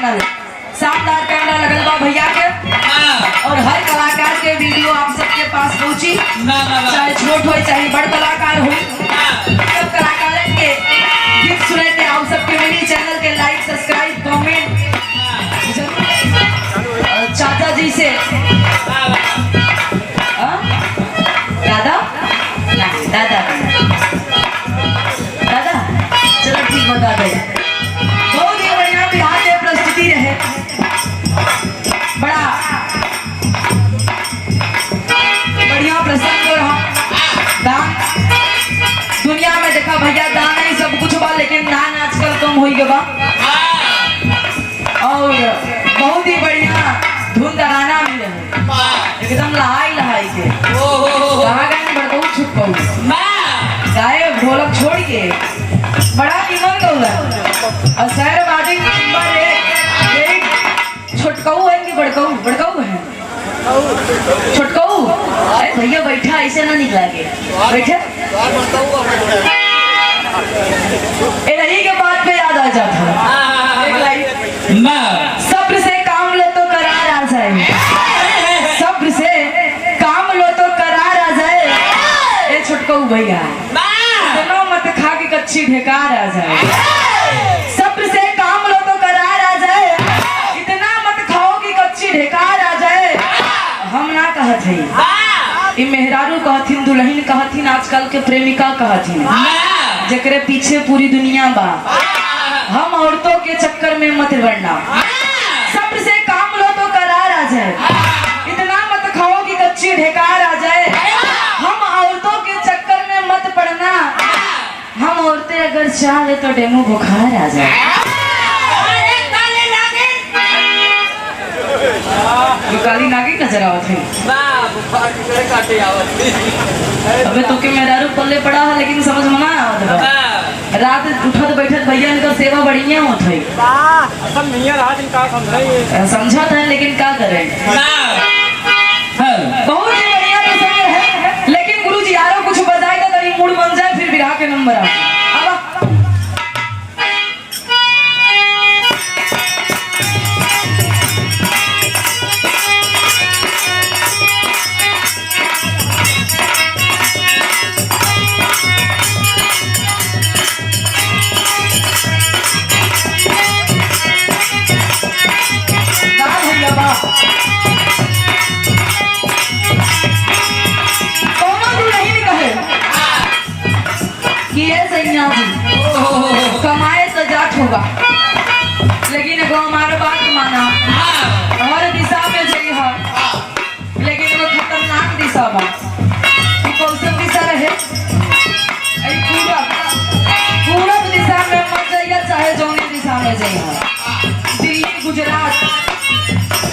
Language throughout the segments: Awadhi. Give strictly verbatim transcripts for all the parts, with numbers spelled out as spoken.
शानदार कैमरा लगल बा भैया के। हाँ। और हर कलाकार के वीडियो आप सबके पास पहुंची। ना, ना, ना। चाहे छोट होई, चाहे बड़ कलाकार होई। हाँ। सब कलाकारन के गीत सुने के आप सबके मिली। चैनल के like, subscribe, comment जरूर करें। और चाचा जी से, हाँ, हाँ। हाँ? दादा? नहीं, दादा नहीं। दादा? चलो ठीक बा, दादा। बहुत ही बढ़िया बिहार के प्रस्तुति रहे। बड़ा बढ़िया प्रसंग रहा। दान, दुनिया में देखा भैया, दान ही सब कुछ बा, लेकिन दान आजकल कम होई गवा। और बहुत ही बढ़िया धुन तराना भी रहे। एकदम लहाई लहाई के। कहाँ गए बड़कऊ छुटकऊ? गायब, ढोलक छोड़ के। बड़ा निमन गौला। और शहर बाजी नंबर एक। यही छोटकऊ है कि बड़कऊ? बड़कऊ है। छोटकऊ, अरे भैया बैठा, ऐसे ना निकला के। बैठे। ए, रही के बात पे याद आ जाता है। एक लाइन। ना। सब्र से काम लो तो करार आ जाए। सब्र से काम लो तो करार आ जाए। ए छोटकऊ भैया। ना। इतना मत खा के कच्ची ढेकार आ जाए। सब्र से काम लो तो करार आ जाए। इतना मत खाओ कि कच्ची ढेकार आ जाए। हम ना कहत हई। हाँ। ई मेहरारू कहथिन, दुलहिन कहथिन, आजकल के प्रेमिका कहथिन। हाँ। जेकरे पीछे पूरी दुनिया बा। हाँ। हम औरतों के चक्कर में मत पड़ना। हाँ। सब्र से काम लो तो करार आ जाए। हाँ। इतना मत खाओ कि कच्ची ढेकार आ जाए। हाँ। हम औरतों के चक्कर में मत पड़ना। हाँ। हम औरतें अगर चाहे तो डेंगू बुखार आ जाए। अरे काले नागिन। जो काली नागिन नजर आवत है। बा, बुखार की तरह काटे आवत है। अबे तो के मेहरारू पल्ले पड़ा है, लेकिन समझ में ना आवत बा। बा। रात उठत बैठत भैया इनकर सेवा बढ़िया होत है। बा, असल मियाँ रात इनका समझाई है। समझत है, लेकिन का करें? बा। हाँ। बहुत ही बढ़िया प्रसंग है, लेकिन गुरुजी आरो कुछ बजाए तो तनी मूड बन जाए, फिर बिरहा के नंबर आ। अब वाह भैया वाह। कौनो दुलहिन कहे कि ए सैया जी, कमाए तो जात होबा, लेकिन एगो हमार बात माना, हर दिशा में जइहा। लेकिन वो खतरनाक दिशा बा। ई कौन दिशा रहे? ई पूरब। पूरब दिशा में मत जाइया, चाहे जौनी दिशा में जाइया। दिल्ली, गुजरात,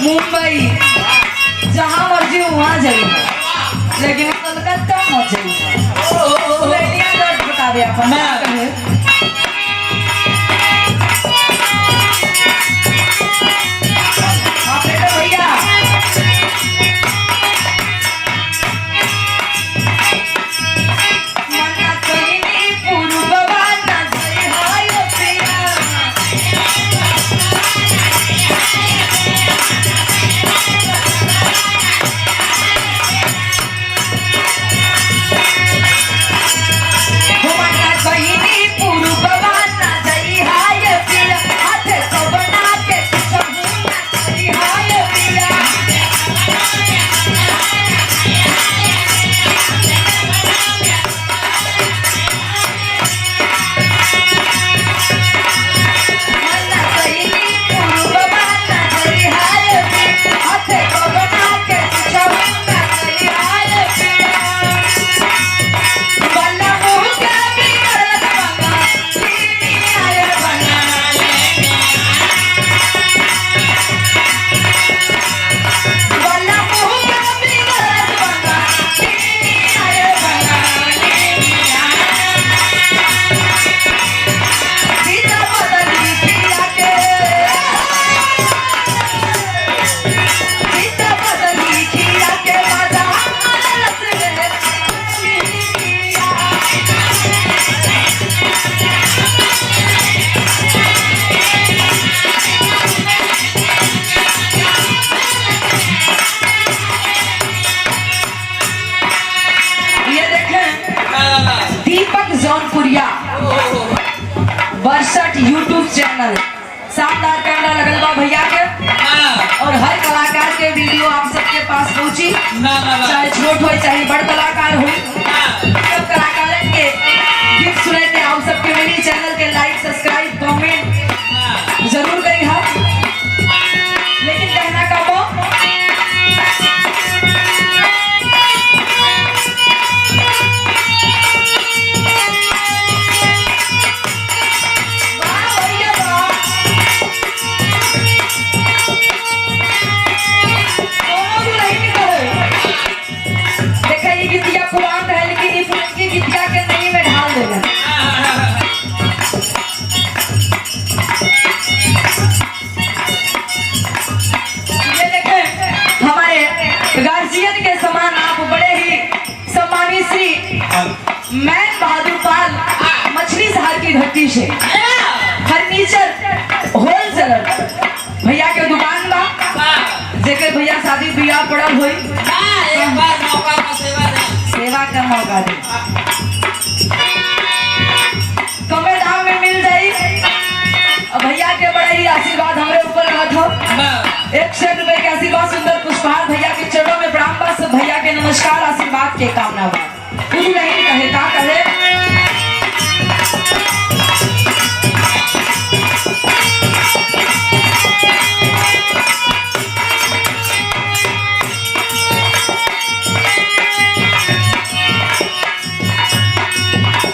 मुंबई, जहाँ मर्जी वहाँ जाइया, लेकिन कलकत्ता मत जाइया। लेनिया दर्द बता दे अपन। ना। हाँ, बेटा भैया। मना कइनी पुरुबवा न जइहो पिया। भैया के हाँ। और हर कलाकार के वीडियो आप सबके पास पहुंची, ना, ना, ना। चाहे छोट होई, चाहे बड़ कलाकार होई, हाँ। सब कलाकारन के गीत सुने के आप सबके मिली। चैनल के लाइक, सब्सक्राइब, कमेंट हाँ। जरूर करी हा। लेकिन कहना का बा, वाह भैया वाह। दोनों दुल्हन के कहे। देखा, ये गीतिया पुरान है, लेकिन ये पुरनकी गीतिया के नई में ढाल देला। ये देखें, हमारे गार्जियन के समान आप बड़े ही सम्मानित श्री मैन बहादुर पाल, मछली शहर की धरती से, फर्नीचर होलसेलर, भैया के दुकान बा, जेकर भैया शादी बियाह पड़ल होई, हाँ, एक बार मौका पर सेवा दे। सेवा का मौका दे। कमे दाम में मिल जाई। अब भैया के बड़ा ही आशीर्वाद हमरे ऊपर रहत हो। हाँ। एक सौ रुपए के आशीर्वाद, सुंदर पुष्पहार भैया के चरणों में प्रणाम बा। सब भैया के नमस्कार, आशीर्वाद के कामना बा। कुछ नहीं कहे, का कहे?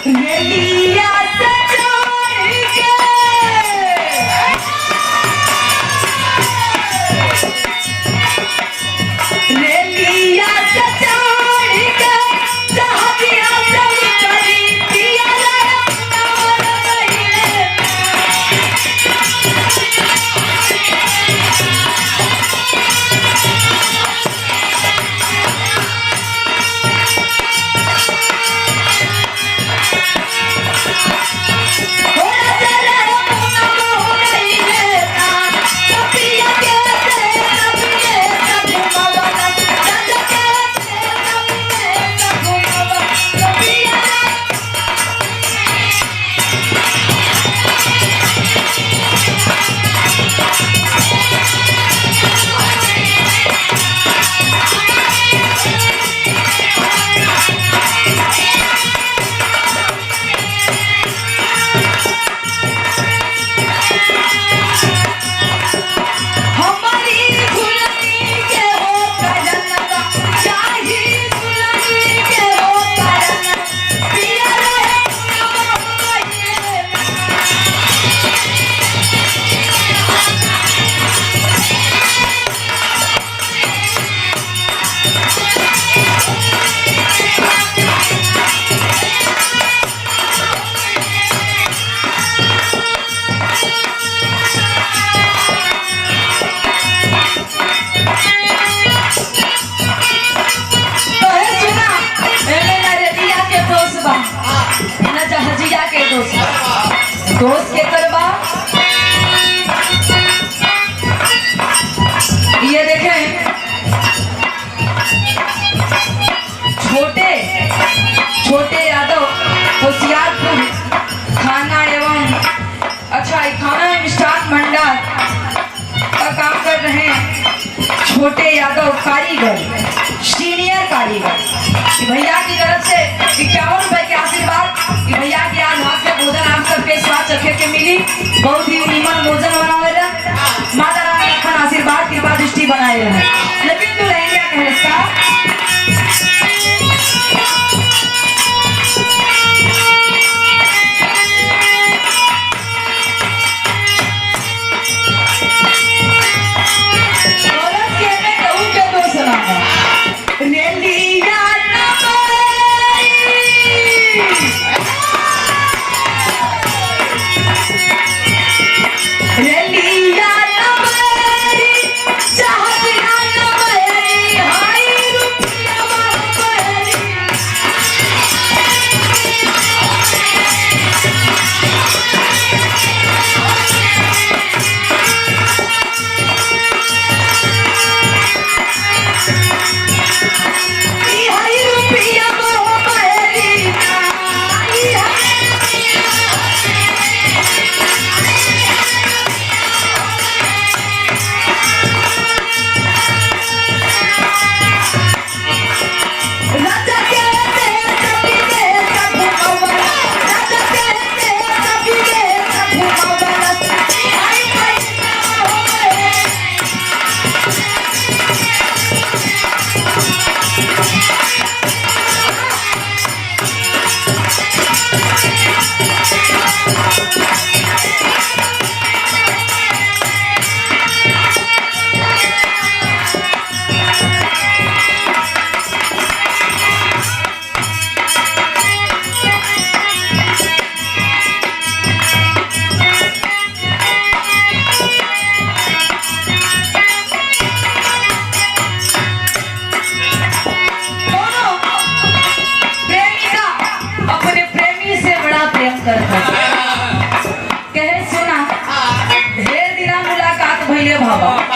रेलिया से चढ़ के, रेलिया से चढ़ के, जहाजिया से उतरी, पिया रे अपना मन भइले। तोहे सुना, एमे ना रेलिया के दोष बा, ना जहाजिया के दोष बा। दोष केकर बा? ये देखें, छोटे, छोटे यादव, होशियारपुर थाना एवं, अच्छा, ये थाना एवं मिष्ठान भंडार का काम कर रहे हैं छोटे यादव कारीगर, सीनियर कारीगर। कि भैया की तरफ से इक्यावन रुपए के आशीर्वाद, कि भैया के आज हाथ के भोजन आप सबके स्वाद चखे के मिली। बहुत ही नीमन भोजन बनावेला। माता रानी अपन आशीर्वाद, कृपा दृष्टि बनाए रहे। लेकिन दुल्हनिया कहलस का? औरत के में कहूँ के दोष ना बा। रेलिया ना माई। रेलिया करत है। कहे सुना, ढेर दिना मुलाकात भइले बाबा।